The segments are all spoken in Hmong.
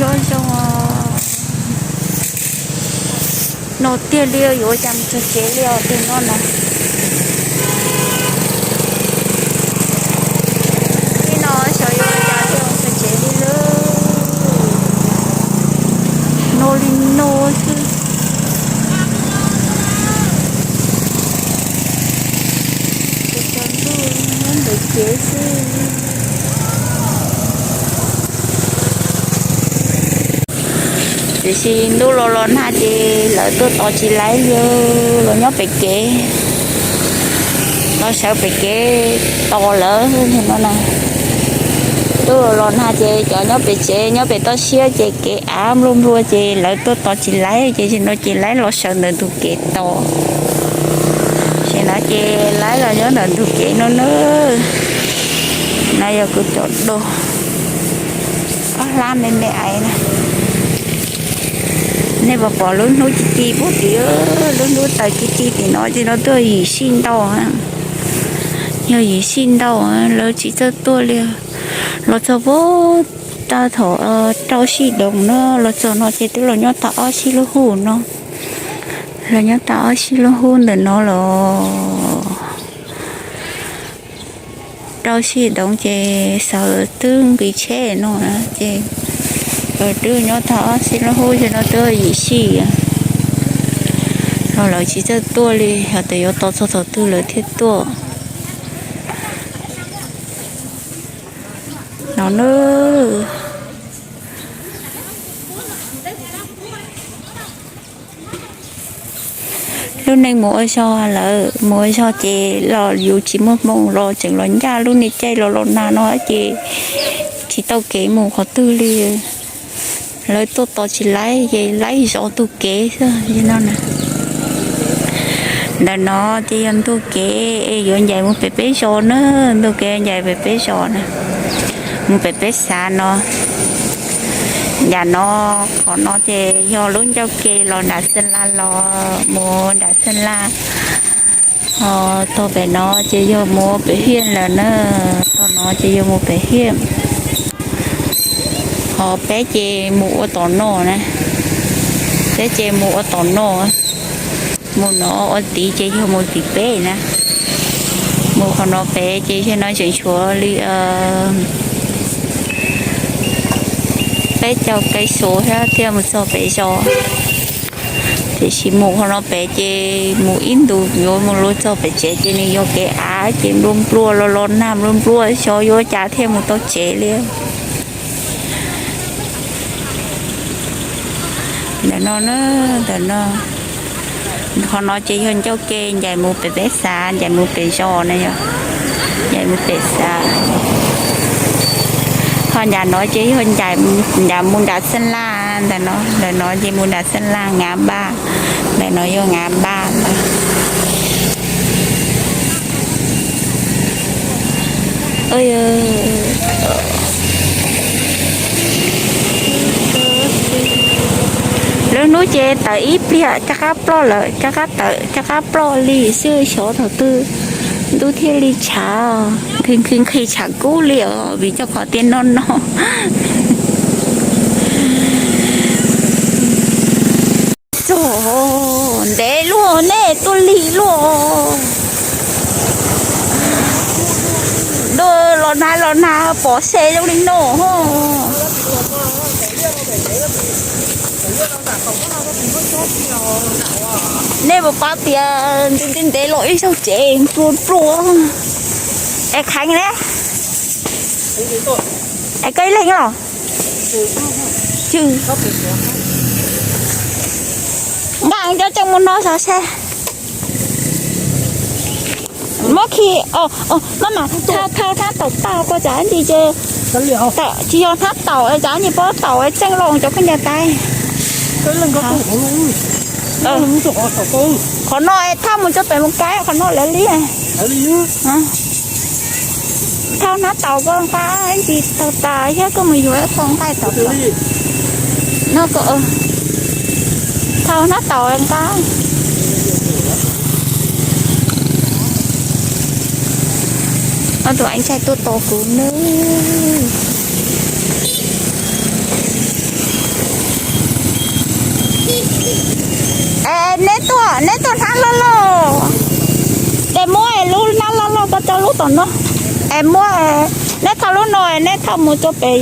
Zoo zoo no tiag li, yuav ua cas mus txog tsev li os, tej no na. Tej no xyov yuav ua cas thiaj mus txog tsev li lawm. No li no xwb. Ces tsaus ntuj nyob ntawm kev xwb. Tiam sis ntuj los los nag ces lawv tuaj tos tsis laib li, los nyob pem kev, los sawv pem kev tos lawv no na. Ntuj los los nag ces cov nyob pem tsev nyob pem toj siab ces kev av nplua nplua ces lawv tuaj tos tsis laib ces zaum no ces laib los sawv ntawm ntug kev tos. Zaum no ces laib los nyob ntawm ntug kev no na. No yog kuv cov dog, ob hlab me me ais na. Nej puas pom lub hnub ci ci puag tim, lub hnub taws ci ci tim no ces no twb yim sij ntau, yog yim sij ntau lawv tsis txawj tuaj li. Los txog puag ta thaum rau sij doos na, los txog no ces twb los nyob tag ob sij lub hub no, los nyob tag ob sij lub hub ntawm no los rau sij doos ces sawv twb nqis tsheb no na ces twb nyob tag ob sij lub hub ces no twb yim sij los lawv tsis txawj tuaj li, yog tias yuav tos txog thaum twg lawv thiaj tuaj no na. Lub neej mus ua zog lawm, mus ua zog ces los yus tsis muaj hmoo los tseem los ncaj lub niag caij los los nag no ces tsis tau kev mus qhov twg li. Lawv tuaj tos tsis laib ces laib zov ntug kev xwb no na. Ntawm no ces yog ntug kev es yuav ncaim mus pem peb zos na, ntug kev ncaim pem peb zos na, mus pem peb xav no. Yam no, qhov no ces yog lub ncauj ke los nram Xeem Las los mus nram Xeem Las. Ho tog pem no ces yog mus pem Hiaj lawm na, tog no ces yog mus pem Hiaj. Ho peb ces mus ua tom no na, peb ces mus ua tom no, mus no ua tid ces yog mus tim peb na. Mus qhov no pem ces yog no tseem tshuav li peb caug kais xus thiab thiaj mus txog pem zos. Tiam sis mus qhov no pem ces mus ib ntus yuav mus luag txog pem tsev ces nws yog kev av ces nplua nplua los los nag nplua nplua xyov yuav cas thiaj mus tau tsev li. Ntawm no na, ntawm no, qhov no ces yog ncauj ke ncaim mus pem peb xav, ncaim mus pem zos na yog, ncaim mus pem xav. Ho nram no ces yog ncaim mus nram Xeem Las ntawm no, ntawm no ces mus nram Xeem Las Ngav Npaj, ntawm no yog Ngav Npaj ntag. Lub hnub ces tawm ib pliag rov qab ploj lawm, rov qab tawm rov qab ploj li xwb, xyov thaum twg ntuj thiaj li tshav. Nqhis nqhis nqhis tshav kub li os vim cov qhov tiaj no no. Txog ntev luaj, nej tuaj lig luaj. Los nag los nag pom se zoo li no. Nej puas paub tias ntev ntev los ib zaug tsev nplua nplua. Es kheev ne, es koj ib leeg los? Nqa cov tseem mus no xov se. Muab khi, maj mam thau hnab taum tag ko tsam ntsis ces, tsis yog hnab taum tsam ntsis pob taum tseej loo cov khaub ncaws tais. Qhov no thauj mus tso pem mus kaib qhov no lawv li. Thauj hnab taum ko nqa ntsis taug tas thiab koj mus yuav ib qho nqaij taum no ko. Thauj hnab taum nqa. Ob tug ntxhais tuaj tos kuv nawb. Neb tuaj, neb tuaj hnab loj loj, es muab lub hnab loj loj ko rau lub tom no, es muab, neb thauj lub no, neb thauj mus rau pem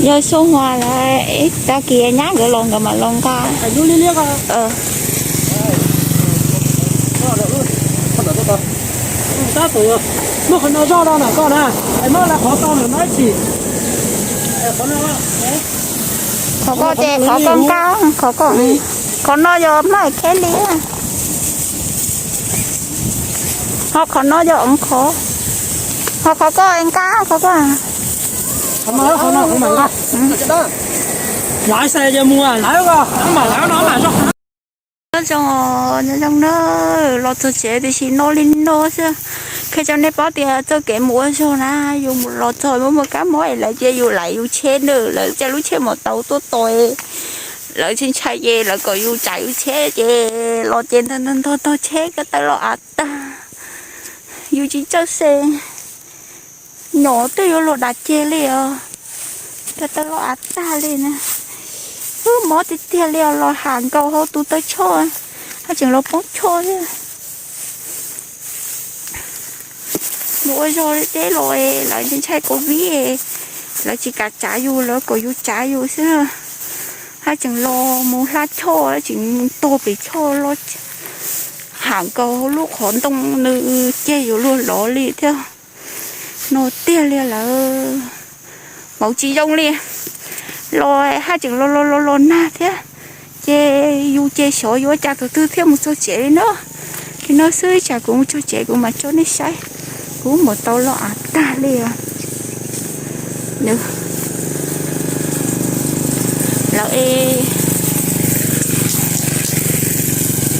yawg Xu Huas lawm, tag kis nyab nkawd los nkawd mam los nqa. Muab qhov no zoj rau ntawm koj na, muab qhov ko ntawm no ib chim. Qhov ko ces qhov ko nqa, qhov ko, qhov no yog maj kheb li, ho qhov no yog qhov, ho qhov ko nqa, qhov ko. Nyob zoo, nyob zoo na, los txog tsev tiam sis no li no xwb. Qhia rau nej paub tias txoj kev mus ua zog na, yus mus los txog muaj muaj kab mob es lawv cia yus laim yus tsheb na, lawv cia lub tsheb maus taus tuaj tos, lawv ntshai ntshai ces lawv kom yus tsav yus tsheb ces los ces ntog ntog ntog tsheb ko taw los av tag, yus tsis txawj se. Nyom twb yuav luag dam ceg li os, ko taw los av tag li na. Wb mob tiag tiag li os, los ham nkaus hauv tus taw choj, haj tseem los poob choj thiab. Mus ua zog deb los lawv ntshai covid, lawv tsis kam tsav yus, lawv kom yus tsav yus xwb. Haj tseem los mus hla choj, tseem tuag pem choj los, ham nkaus lub qhov ntoo nws ceg yuav luag lov li thiab. No tiag li lawm, vauv tsis zoo li, los haj tseem los los los los nag thiab. Ces yus ces xyov yuav cas tus twg thiaj mus txog tsev li na. Li no xwb tsam kuv mus txog tsev kuv mam tso nej saib. Kuv mus tau los av tag li os. Lawv,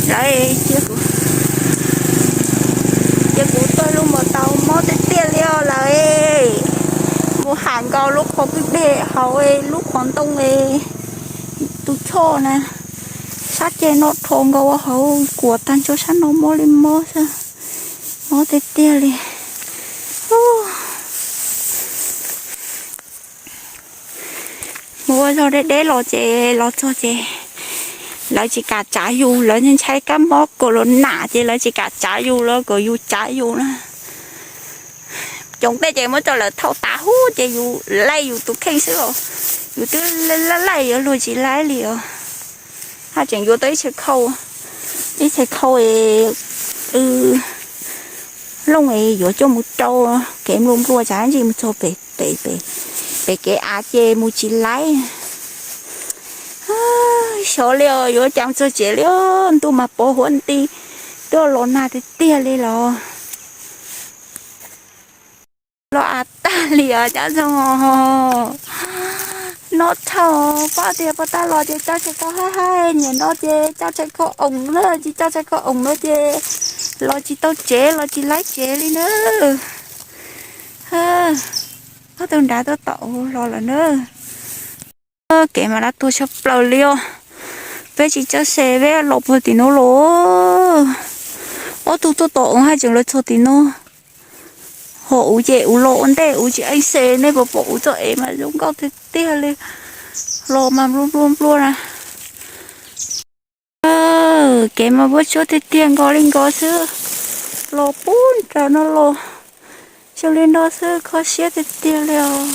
lawv cia kuv, cia kuv tuaj lub mus tau mob tiag tiag li os lawv. Mus ham nkaus lub qhov pig deg hauv lub qhov ntoo tus choj na. Sab ceg no rho nkaus ua hauv kuam tag nrho, sab no mob li mob xwb. Mob tiag tiag li. Mus ua zog deb deb los ces los txog ces lawv tsis kam tsav yus, lawv ntshai kab mob kaus los nam ces lawv tsis kam tsav yus, lawv kom yus tsav yus na. Coom tej ces muab rau lawv thauj tas huv ces yus laij yus tus kheej xwb los, yus twb laij laij yuav luag tsis laij li os. Haj tseem yuav tau ib txhais khau, ib txhais khau looj es yuav coj mus rau kev nplua nplua tsam ntsis mus txog pem, pem kev av ces mus tsis laij. Xyov li os, yuav cas mus txog tsev li os, ntuj mas pov huab nti, twb los nag tiag tiag li los. Los av tag li os cov ntxoog. No dhau, pab tias puag ta los ces coj tshais khau haib haib, nim no ces coj tshais khau oos na, tsis coj tshais khau oos no ces los tsis tau tsev, los tsis laib tsev li na. Ob tug nrad tuaj tom los lawm na. Kev mas dab tuag tshaj plaws li os. Peb tsis txawj se, peb los puag tim no los. Ob tug tuaj tom haj tseem los txog tim no. Ho uv ces uv los ua ntej, uv tsis eeb se, nej puas pom uv txoj ev mas zoo nkauj tiag tiag li. Los mas nplua nplua nplua na. Kev mas vuab tsuab tiag tiag, nko li nko xwb. Los puag nram no los zoo li no xwb, kho siab tiag tiag li os.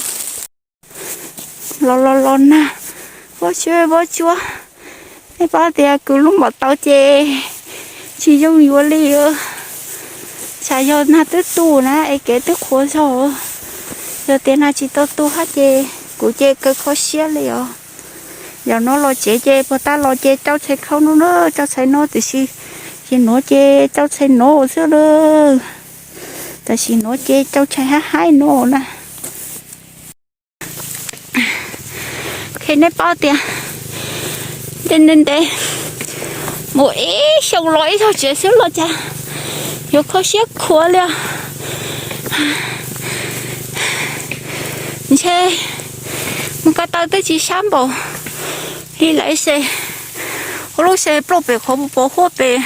Los los los nag, vuab tsuab vuab tsuab. Nej paub tias kwv lub npam tau ces tsis zoo yuav li. Tsam yog nag twb tu na es kev twb qhuav zog, yog tias nag tsis tau tu hab ces kuv ces kawg kho siab li os. Yog no los tsev ces puag ta los ces rau tshais khau no na, rau tshais no tiam sis, tsis nuav ces rau tshais no xwb lawm. Tam sim nuav ces rau tshais hab haib no na. Qhia nej paub tias ntev ntev ntev mus ib xyoo los ib zaug tsev xwb los cas yuav kho siab khuav li os. Ntshe mus ko taw twb tsis sab npaum li lawv se, ua lub se ploj pem qhov pos huab pem.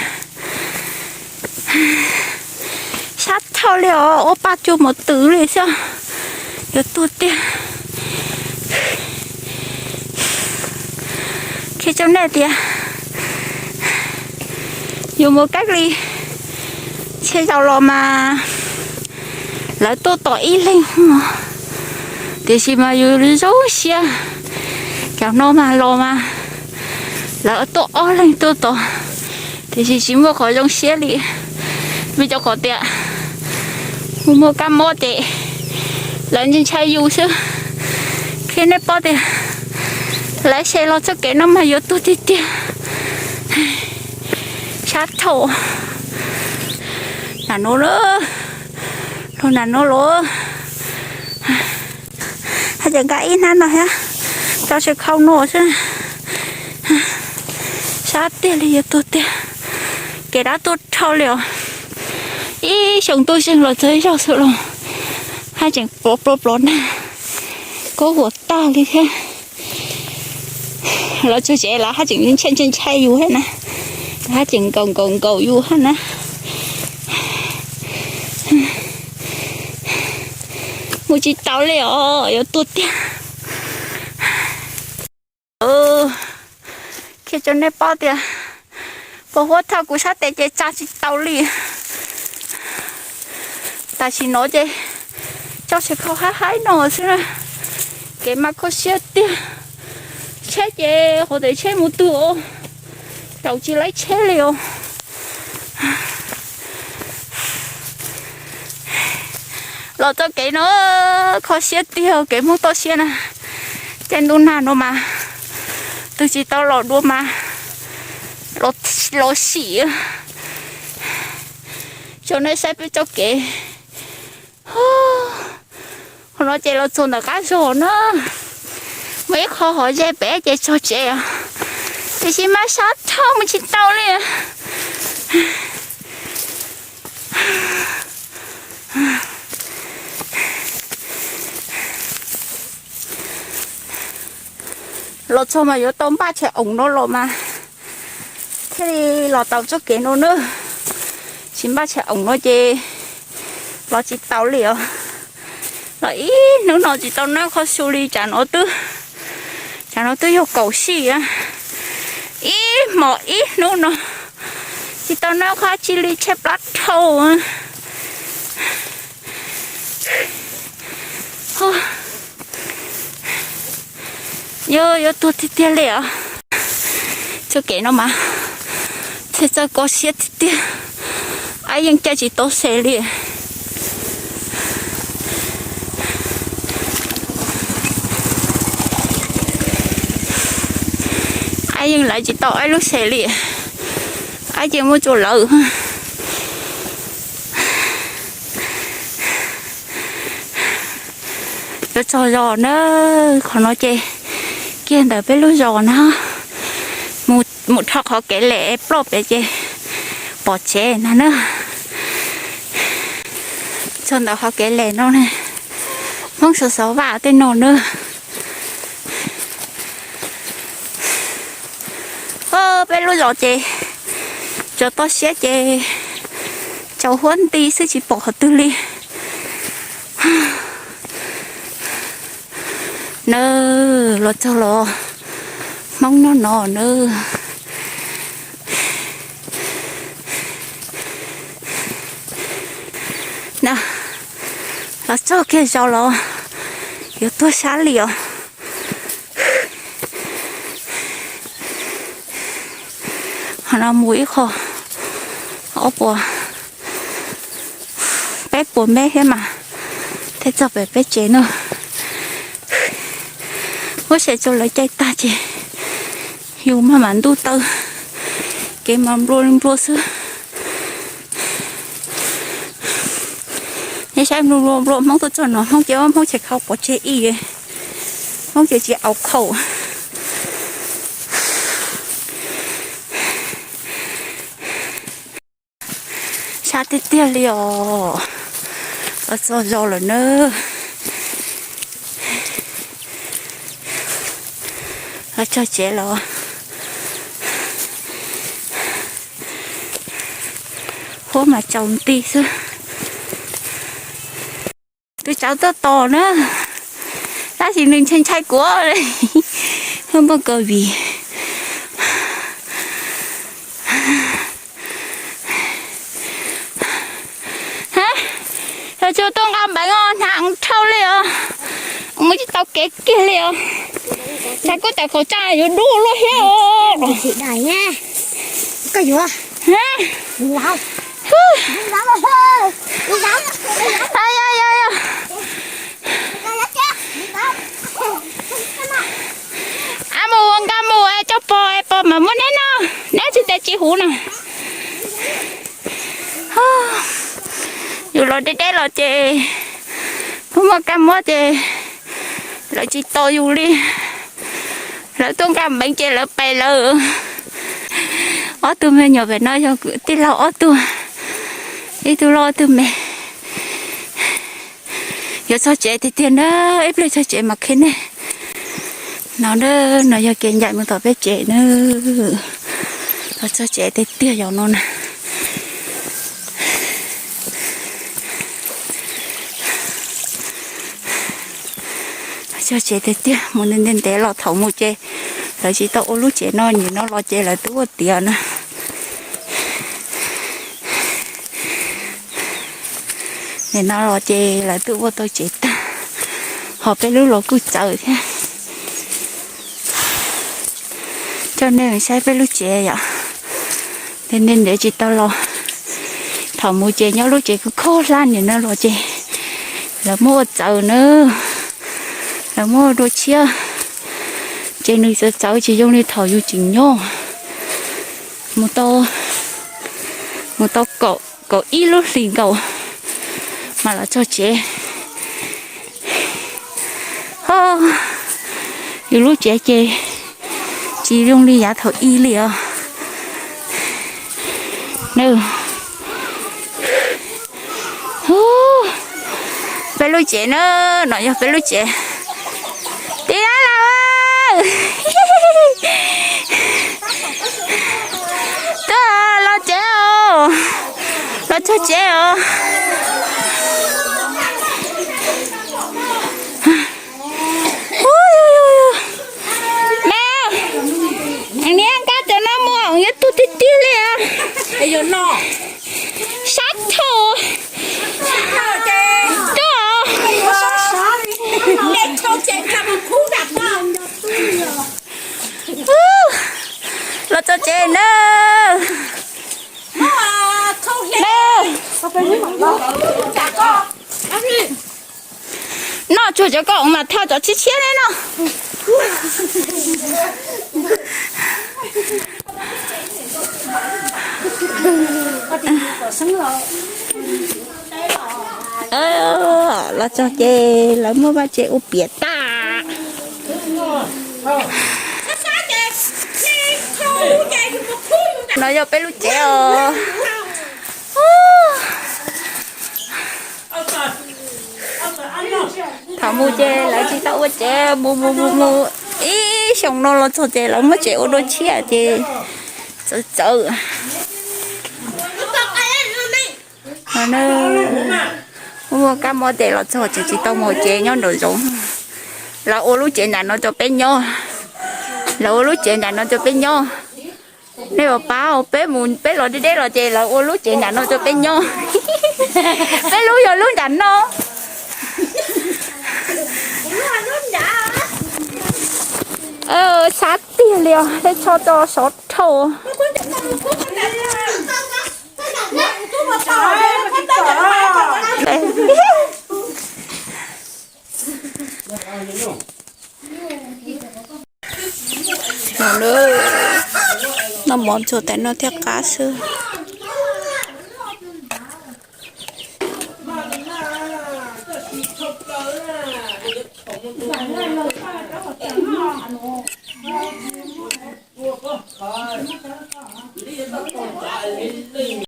Sab thauj li os, ua paj cuag mos twm li xwb. Yuav tuag tiag. Qhia rau nej tias Yus mus cách ly, txhia zaus los mas lawv tuaj tos ib leeg, tiam sis mas yus zoo siab. Cov no mas los mas lawv tuaj ob leeg tuaj tos, tiam sis tsis muaj qhov zoo siab li, vim rau qhov tias mus muag kab mob ces lawv ntshai ntshai yus xwb. Qhia nej paub tias lawv se los txoj kev no mas yuav tuag tiag tiag. Sab dhau. Nam nuav, luag nam nuav los, haj tseem nqa ib hnab no thiab, tso saw khau no xwb. Sab tiag li, yuav tuag tiag. Kev dab tuag dhau li os. Ib xyoo tuaj zeeg los txog ib zaug xwb los haj tseem plov plov plov nag, kub huam tag li thiab. Los txog tsev lawv haj tseem ntshai ntshai ntshai yus thiab na, lawv haj tseem nkaum nkaum nkaum yus thiab na. Mus tsis tau li os, yuav tuag tiag. Qhia rau nej paub tias pos huab thaj kuv sab tes ces tsa tsis tau li. Tam sim no ces tso saw khau haib haib no xwb na. Kev mas kho siab tiag. Tsheb ces qhov tes tsheb mus twg os, caum tsis laib tsheb li os. Los txoj kev no kho siab tiag, kev Hmoob toj siab na. Caij ntuj nag no mas twg tsis tau los dua mas los sim. Tso nej saib peb txoj kev. Qhov no ces los txog ntawm qab zos na, muaj ib qho hov ze pem ces txog tsev os, tiam sis mas sab dhau mus tsis tau li. Los txog mas yuav tau npaj tshais oom no los mas thiaj li los tau txoj kev no na. Tsis npaj tshais oom no ces los tsis tau li os. Los ib hnub no tsis tau noj qhov su li, tsam no twb, tsam no twb yog kaum sij, ib hmos ib hnub no tsis tau noj qhov tsi li, tshaib plab dhau. Yuav, yuav tuag tiag tiag li os. Txoj kev no mas thiaj txawj kho siab tiag tiag. Ab yeej caij tsis tau xe li. Ab yeej lawv tsis tau ab lub xe li. Ab yeej muaj tsuas lawv. Yuav txog zos na, qhov no ces kiag ntawm peb lub zos na. Mus dhau qhov kev lem ploj pem ces pom tsev na na. Txog ntawm qhov kev lem no ne, Hmoob xov xov vaj tej no na. Peb lub zos ces tsaus toj siab ces tsaus huab nti xwb tsis pom qhov twg li. Na, los txog los Hmoob nyob no na. Na, los txog kiag zos los yuav tuag sab li os. Qhov no mus ib qho ob puas, peb puas mev thiab mas thiaj txog pem peb tsev na. Huab se tso lawv caij tag ces yus maj mam ntuj taw, kev mas nplua nplua xwb. Nej saib, nplua nplua nplua, Hmoob tuaj txog no Hmoob ces, Hmoob tsis khau pov tseg ib, Hmoob ces tsis au khau. Sab tiag tiag li os. Los txog zos lawm na. Los txog tsev los. Huab mas tsaus nti xwb. Tus tsov tuaj tos na, tab sis nws ntshai ntshai kuv li, npog covid. Tau kev kiag li os. Tshav kub tas khẩu trang yuav dub luaj thiab os. Ab, mus ua nkaj mus es coj pog es pog mas muab neb noj, neb tsis tes tsis huv na. Yus los deb deb los ces muaj muaj kab mob ces lawv tsis tos yus li. Lawv tuaj nkag npeev ces lawv pais lawm. Ob tug me nyuam pem no yog tij laug ob tug, ib tug loj ib tug me. Yuav txog tsev tiag tiag na, ib pliag txog tsev mas qhia nej. No na, no yog kev ncaim mus tom peb tsev na. Los txog tsev tiag tiag yog no na. Txog tsev tiag tiag, mus ntev ntev los thaum mus ces lawv tsis tau ua lub tsev no, nim no los ces lawv twb ua tiav na. Nim no los ces lawv twb ua tau tsev tag, ho peb lub los kuj txawv thiab. Coj nej mus saib peb lub tsev yom. Ntev ntev tsis tau los, thaum mus ces nyob lub tsev kuj khaub hlab, nim no los ces lawv muab ua txawv na, lawv muab ua dua tshiab. Ces nws txawv txawv tsis zoo li thaum yus tseem nyob. Mus tau, mus tau kaum ib lub hlis nkaus mas los txog tsev. Yus lub tsev ces tsis zoo li yav thaum ub li os. Peb lub tsev na, no yog peb lub tsev. Tij laug, tuaj los tsev os, los txog tsev os. Me, niam nkag cov no mus, yuav tuag tiag tiag li os. Sab thaum tuaj. Los txog tsev na. Noj tsuag cov koj mas thaj cov tshiab tshiab ne no. Los txog ces lawv muab vaj tsev ua piam tag. No yog peb lub tsev os. Thaum mus ces lawv tsis tau ua tsev, mus mus mus mus ib xyoos no los txog ces lawv muab tsev ua dua tshiab ces txawv txawv. Muaj muaj kab mob ces los txog ces tsis tau mus hauv tsev nyob nraum zoov. Lawv ua lub tsev nram no rau peb nyob. Lawv ua lub tsev nram no rau peb nyob. Nej puas pab, peb mus peb los deb deb los ces lawv ua lub tsev nram no rau peb nyob. Peb lub yog lub nram no. Sab tiag li os, tej tsho tso sov dhau. Noj mov tsuag tas no thiaj qab xwb.